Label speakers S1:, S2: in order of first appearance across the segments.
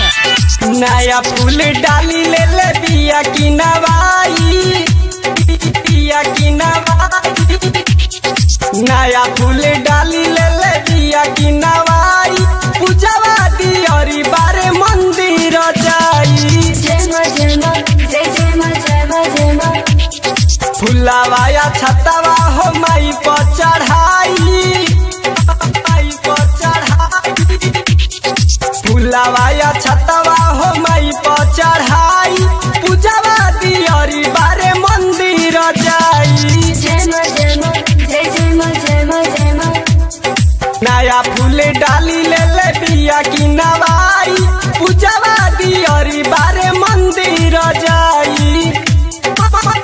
S1: Shakya.
S2: नया फूल डाली ले ले बिया की नवाई, बिया की नवाई। नया फूल डाली ले ले बिया की नवाई, पूजवा दियरी बारे मंदिर जाई।
S3: जय मां जय मां जय जय मां जय मां जय मां।
S2: फुलावाया छतवा हो माई पर चढ़ाई, माई पर चढ़ाई। फुलावाया छतवा हो माई पर चढ़ाई, पूजवा दियरी बारे मंदिर जाई।
S3: जय मां जय मां जय जय मां जय मां जय मां।
S2: नया फूल डाली ले ले बिया की नवाई, पूजवा दियरी बारे मंदिर जाई,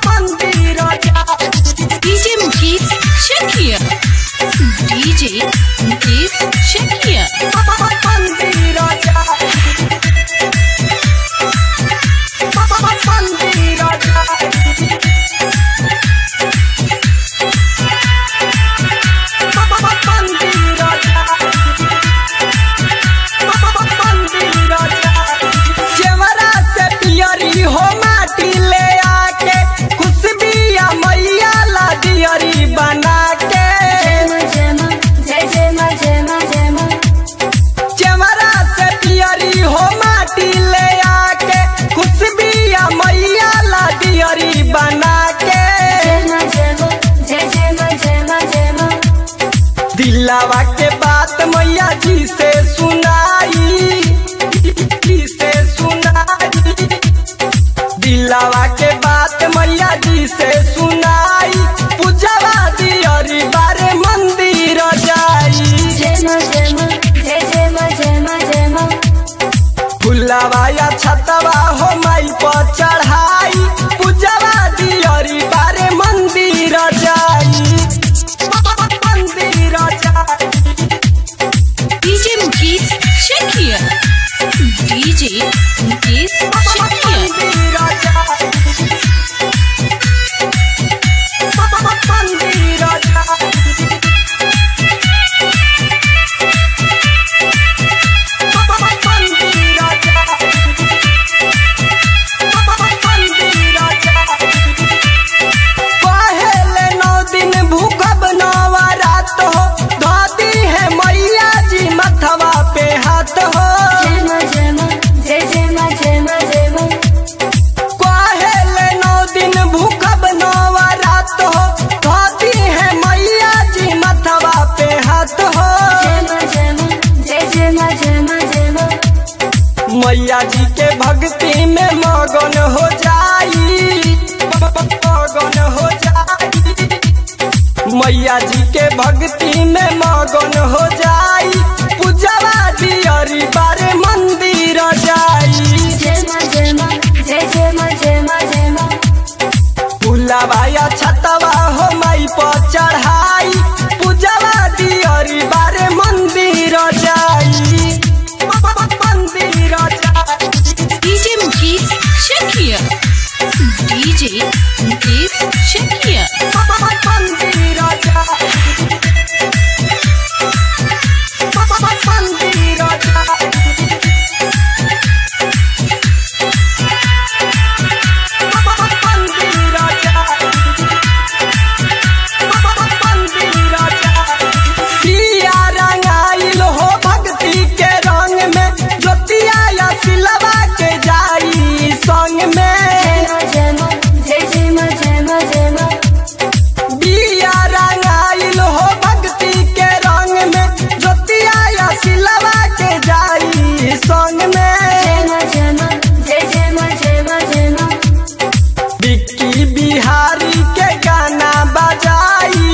S2: मंदिर जाई।
S1: DJ Mukesh Shakya. DJ Mukesh Shakya.
S2: मंदिर जाई, मंदिर जाई, मंदिर जाई, मंदिर जाई। जेवरा से पियरी हो माटी ले आके, खुशबिया मैया ला दियरी बना के।
S3: जय मां जय मां जय जय मां जय मां जय मां।
S2: चेवरा से पियरी हो माटी ले आके, खुशबिया मैया ला दियरी बना के।
S3: जय मां जय मां जय जय मां जय मां जय मां।
S2: दिलावा के बात मैया जी से सुनाई, जी से सुनाई। दिलावा के बात मैया जी से सुनाई, पूजवा दियरी बारे मंदिर जाई।
S3: जय मां जय मां जय जय मां जय मां जय मां।
S2: फुलावाया छतवा हो माई पर चढ़ाई, पूजवा दियरी बारे मंदिर जाई, मंदिर जाई।
S1: DJ Mukesh Shakya. DJ Mukesh Shakya.
S2: मंदिर जाई, मंदिर जाई, मंदिर जाई, मंदिर जाई। पहले 9 दिन भूखब नवा रात हो, धोती है मैया जी मथवा पे हाथ हो।
S3: जय मां जय मां जय जय मां जय मां जय मां।
S2: पहले 9 दिन भूखब नवा रात हो, धोती है मैया जी मथवा पे हाथ हो।
S3: जय मां जय मां जय जय मां जय मां जय मां।
S2: मैया जी के भक्ति में मगन हो जाई, मगन हो जाई। मैया जी के भक्ति में मगन हो जाई, पूजवा दियरी बारे मंदिर जाई।
S3: जय मां जय मां जय जय मां जय मां जय मां।
S2: फुलावाया छतवा हो माई पर चढ़ाई, पूजवा दियरी बारे मंदिर जाई, मंदिर जाई।
S1: DJ Mukesh Shakya. DJ Mukesh Shakya.
S2: मंदिर जाई, मंदिर जाई, मंदिर जाई, मंदिर जाई। पिया रंगाइल हो भक्ति के रंग में, ज्योतिया या सिलवा के जाई संग में।
S3: जय मां जय जय मां जय मां जय मां।
S2: बिया रंगाइल हो भक्ति के रंग में, ज्योतिया या सिलवा के जाई संग में।
S3: जय मां जय मां जय जय मां जय मां जय मां।
S2: बिक्की बिहारी के गाना बजाई,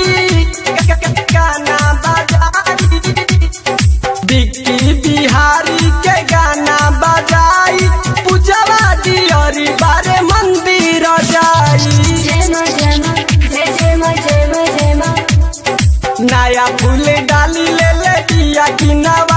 S2: गाना बजाई। बिक्की बिहारी के गाना बजाई, पूजवा दियरी बारे मंदिर जाई।
S3: जय मां जय मां जय जय मां जय मां जय मां।
S2: नया फूल डाली ले ले बिया की नवाई।